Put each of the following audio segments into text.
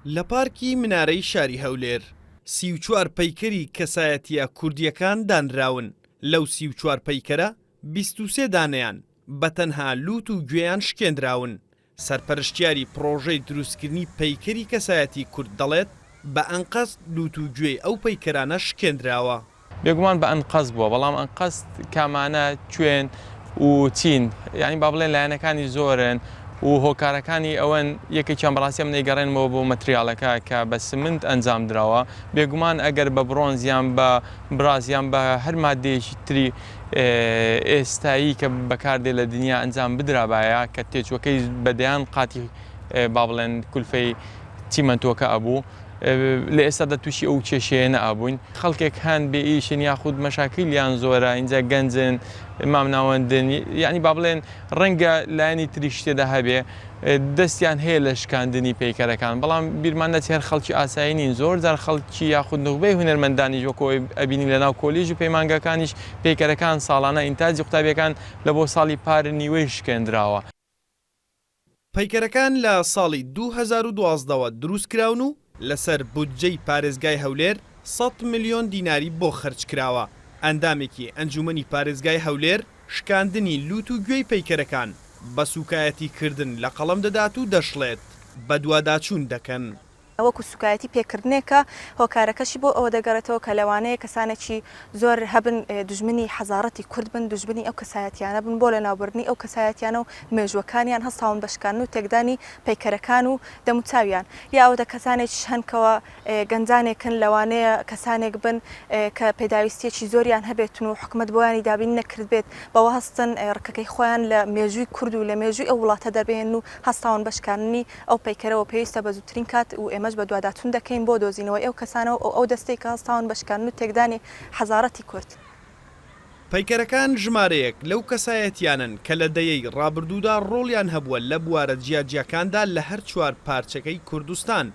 لە پارکی منارەی شاری هەولێر، 34 پەیکەری کەسایەتییە کوردییەکان دانراون، لەو 34 پەیکەرە 23 دانەیان بە تەنها لووت و گوێیان شکێندراون، سەرپەرشتیاری پڕۆژەی دروستکردنی پەیکەری کەسایەتی کورد دەڵێت، بە ئەنقەست لووت و گوێی ئەو پەیکەرانە شکێندراوە. بێگومان بە ئەنقەست بووە، بەڵام ئەنقەست کامانە، کوێن و چین؟ یانی با بڵێن لایەنەکانی زۆرن و هۆکارەکانی ئەوەن، یەکێکیان بەڕاستی ئەمن ئەیگەڕێنمەوە بۆ مەتریاڵەکە کە بە سمنت ئەنجام دراوە، بێگومان ئەگەر بە بڕۆنز یان بە براس یان بە هەر ماددەیەکی تری ئێستایی کە بەکاردێ لە دنیا ئەنجام بدرابایە کە تێچووەکەی بە دەیان قاتی با بڵێن کولفەی چیمەنتۆکە ئەبوو لە ئێستادا تووشی ئەو کێشەیە نەئەبووین. خەڵکێک هەن بێ ئیشن یاخود مەشاکیلیان زۆرە ئینجا گەنجن مامناوەندن یانی با بڵێن ڕەنگە لایەنی تریش تێدا هەبێ دەستیان هەیە لە شکاندنی پەیکەرەکان بەڵام بیرمان نەچێ هەر خەڵکی ئاسایی نین زۆر جار خەڵکی یاخود نوخبەی هونەرمەندانیش وەکو ئەوەی ئەبینین لەناو کۆلیژ و پەیمانگاکانیش پەیکەرەکان ساڵانە ئینتاجی قوتابیەکان لە بۆ ساڵی پار نیوەی شکێندراوە. پەیکەرەکان لە ساڵی 2012 وە دروستکراون و لەسەر بودجەی پارێزگای هەولێر 100 ملیۆن دیناری بۆ خەرجکراوە، ئەندامێکی ئەنجومەنی پارێزگای هەولێر شکاندنی لوت و گوێی پەیکەرەکان بە سوکایەتی کردن لە قەڵەم دەدات و دەشڵێت، بەدواداچوون دەکەن. وەکو سوکایەتی پێکردنێکە، هۆکارەکەشی بۆ ئەوە دەگەڕێتەوە کە لەوانەیە کەسانێکی زۆر هەبن دوژمنی حەزاڕەتی کورد بن، دوژمنی ئەو کەسایەتیانە بن، بۆ لەناوبردنی ئەو کەسایەتیانە و مێژووەکانیان هەستاون بە شکاندن و تێکدانی پەیکەرەکان و دەموچاویان، یا ئەوەتا کەسانێکیش هەن کەوا گەنجانێکن لەوانەیە کەسانێک بن کە پێداویستیەکی زۆریان هەبێتن و حکومەت بۆیانی دابین نەکردبێت بەوە هەستن ڕکەکەی خۆیان لە مێژووی کورد و لە مێژووی ئەو وڵاتە دەربهێنن و هەستاون بە شکاندنی ئەو پەیکەرەوە پێویستە بە زووترین کات و ئێمەش بەدواداچوون دەکەین بۆ دۆزینەوەی ئەو کەسانە و ئەو دەستەی کە هەستاون بە شکاندن و تێکدانی حەزاڕەتی کورد. پەیکەرەکان ژمارەیەک لەو کەسایەتیانەن کە لە دەیەی ڕابردوودا ڕۆڵیان هەبووە لە بوارە جیاجیاکاندا لە هەر چوار پارچەکەی کوردستان،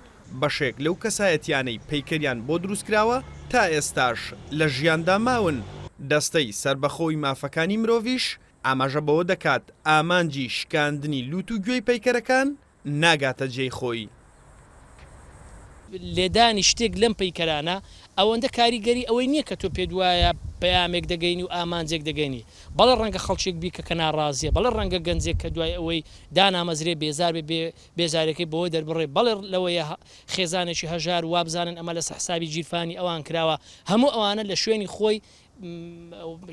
بەشێک لەو کەسایەتیانەی پەیکەریان بۆ دروستکراوە تا ئێستاش لە ژیاندا ماون، دەستەی سەربەخۆی مافەکانی مرۆڤیش ئاماژە بەوە دەکات ئامانجی شکاندنی لوت و گوێی پەیکەرەکان ناگاتە جێی خۆی. لێدانی شتێک لەم پەیکەرانە ئەوەندە کاریگەری ئەوەی نییە کە تۆ پێت وایە پەیامێک دەگەینی و ئامانجێک دەگەینی. بەڵێ ڕەنگە خەڵکێک بی کە کە ناڕازییە، بەڵێ ڕەنگە گەنجێک کە دوای ئەوەی دانامەزرێ بێزار بێ بێ بێزاریەکەی بەوە دەربڕێ، بەڵێ لەوەیە خێزانێکی هەژار وابزانن ئەمە لەسەر حسابی گیرفانی ئەوان کراوە، هەموو ئەوانە لە شوێنی خۆی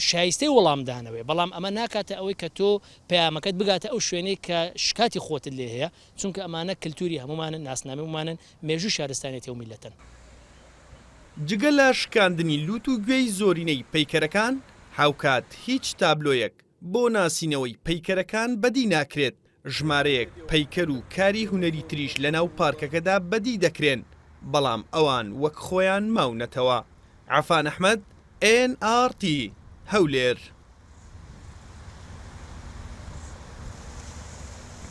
شایستەی وەڵامدانەوەیە، بەڵام ئەمە ناکاتە ئەوەی کە تۆ پەیامەکەت بگاتە ئەو شوێنەی کە شکاتی خۆتت لێ هەیە، چونکە ئەمانە کلتوری هەموومانن، ناسنامەی هەموومانن، مێژووی شارستانیەتی ئەو میللەتەن. جگە لە شکاندنی لوت و گوێی زۆرینەی پەیکەرەکان، هاوکات هیچ تابلۆیەک بۆ ناسینەوەی پەیکەرەکان بەدی ناکرێت، ژمارەیەک پەیکەر و کاری هونەری تریش لەناو پارکەکەدا بەدی دەکرێن، بەڵام ئەوان وەک خۆیان ماونەتەوە. عەفان ئەحمەد، ئێن ئاڕ تی، هەولێر.